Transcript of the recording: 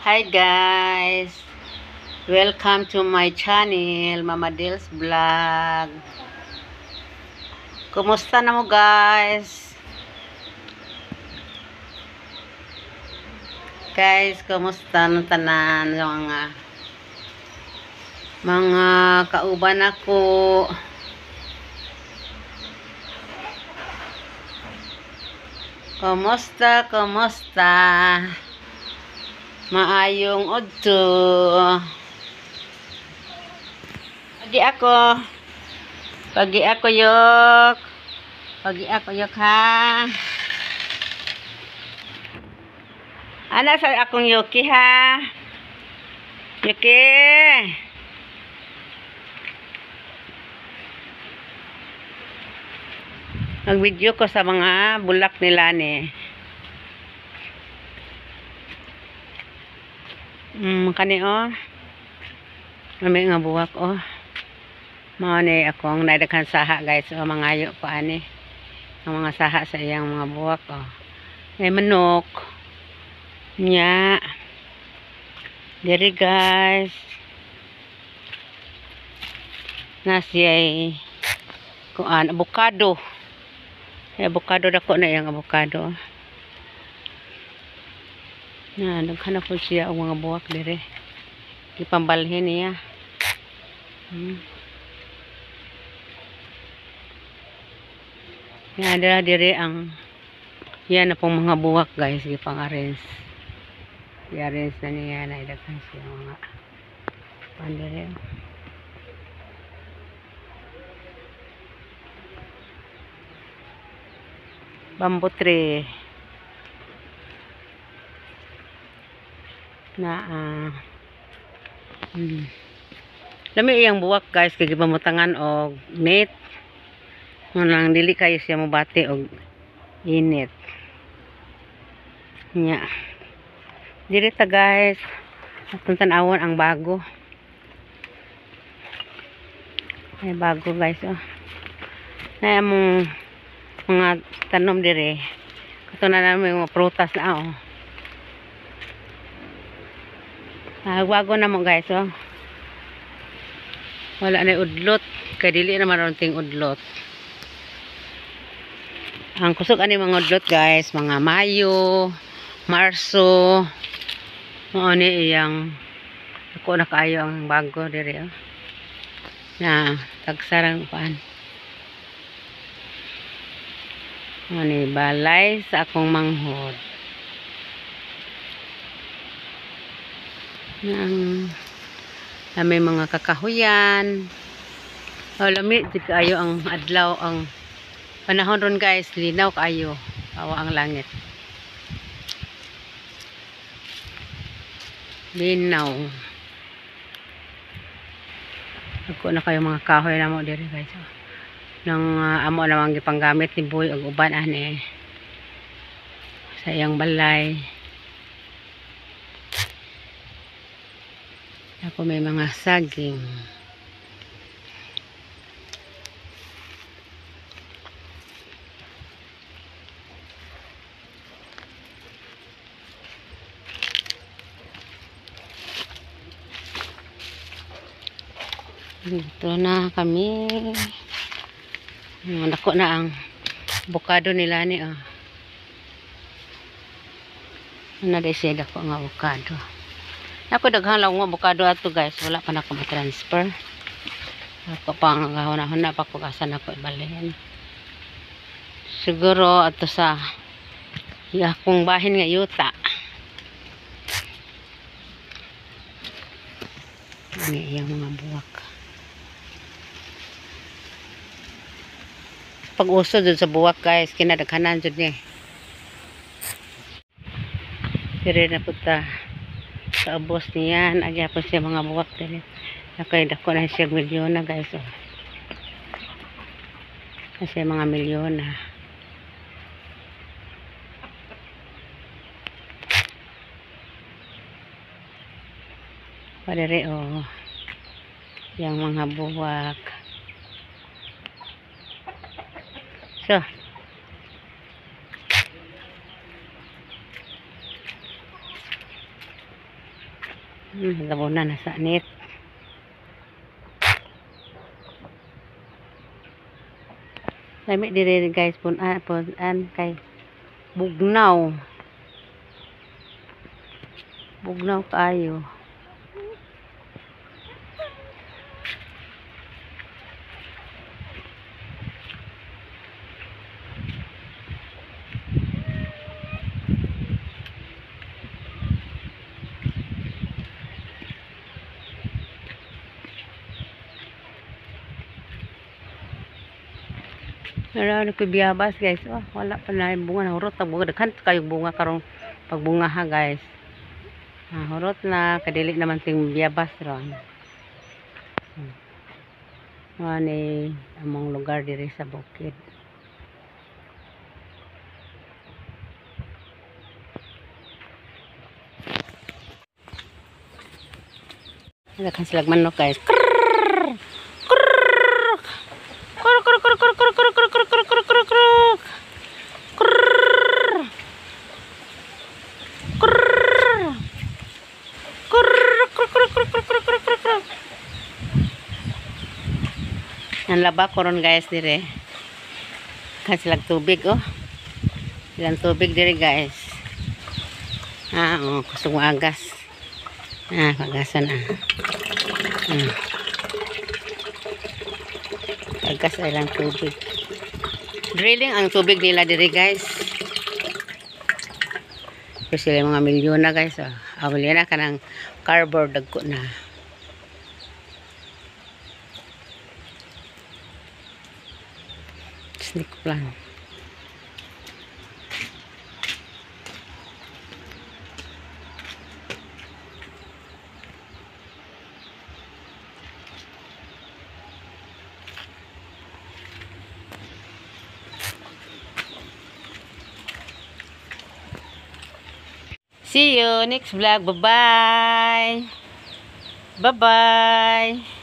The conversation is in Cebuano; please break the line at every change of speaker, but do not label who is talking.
Hi guys! Welcome to my channel, Mama Dils Vlog. Kumusta na mo, guys? Guys, kumusta na tanan mga kauban ako? Kumusta, kumusta? Maayong udto. Pagi ako. Pagi ako, yok. Pagi ako, yok, ha. Ana sa akong Yuki, ha. Yuki. Nag-video ko sa mga bulak nila ni. Kani oh. Lami nga buwak oh. Mao ni akong nadaghan saha, guys. Oh, mangayo ko ani. Ang mga saha sa iyang mga buwak oh. May manok. Nya. Diri, guys. Na siya'y kuan, avocado. Ay, avocado, dako na iyang avocado. Na daghan na po siya og mga buwak dire. Gipambalhin niya. Yan dira dire ang yan na pong mga buwak, guys, gipang-arrange. I-arrange na niya na daghan siya mga pandire. Bamboo tree. Na. Lami iyang buwak, guys, kay gipamutangan og net. Nang dili kayo siya mobati og init. Nya. Diri ta, guys. Atong tan-awon ang bago. Ay, bago, guys, oh. Na among mga tanom dire. Kato na namin mga prutas na oh. Ah, bago na mo, guys, oh. Wala na udlot kay dili na man ting udlot. Ang kusog ani mga udlot, guys, mga Mayo, Marso. Mao ni iyang ako na kaayo ang bago dire oh. Na tagsarang kuan. Mao ni balay sa akong manghod. Nang na may mga kakahuyan. Oh, lami jud kaayo ang adlaw, ang panahon ron, guys, linaw kaayo. Awa ang langit. Linaw. Ako na kayo mga kahoy na mo diri, guys. Oh. Nang amo namang gipanggamit ni Boy og uban ani sa iyang balay. Ako may mga saging. Dito na kami. Dako na ang avocado nila ni oh. Ano na siya dako ang avocado. Ako daghan lang ang avocado ato, guys. Wala pa na ako ma-transfer. Ako pa ang gahuna-huna pa ko asa na ko ibalhin. Siguro ato sa akong bahin nga yuta. Ano iyang mga buwak. Pag-uso dun sa buwak, guys, kinadaghanan jud ni. Dire na punta sa ubos niya, nagyapon siya mga buwak dire. Nakay dako na siya milyon na, guys, oh. Kasi mga milyon na. Padere oh. Yang mga buwak. So, Labunan na sa net. Lami dire guys, pun-an pun-an kay bugnaw. Bugnaw kaayo. Wala na ko'y biyabas guys. Oh, wala pa na yung bunga. Nahurot ang bunga. Daghan kayo bunga karong pagbunga ha guys. Nahurot na. Kadili naman ting biyabas ron. Mga ni among lugar diri sa bukid. Daghan silag manok guys. Krrrr! Krrrr! Krrrr, krrr, krrr, krrr, krrr, krrr, krrr, krrr, krrr, krrr, krrr. Krrrr. Krrrr. Krrrr, krrr, krrr, krrr, krrr, krrr, krrr, krrr. Ang laba ko ron guys dire. Daghan silag tubig oh. Ilang tubig dire guys. Ah, oh, kusog agas. Ah, pagasan ah. Ah. Agas ay lang tubig. Drilling ang tubig nila dire guys. Pero sila mga milyon na guys. Oh. Ah, milyon na kanang cardboard dagko na. Snake plant. See you next vlog. Bye-bye. Bye-bye.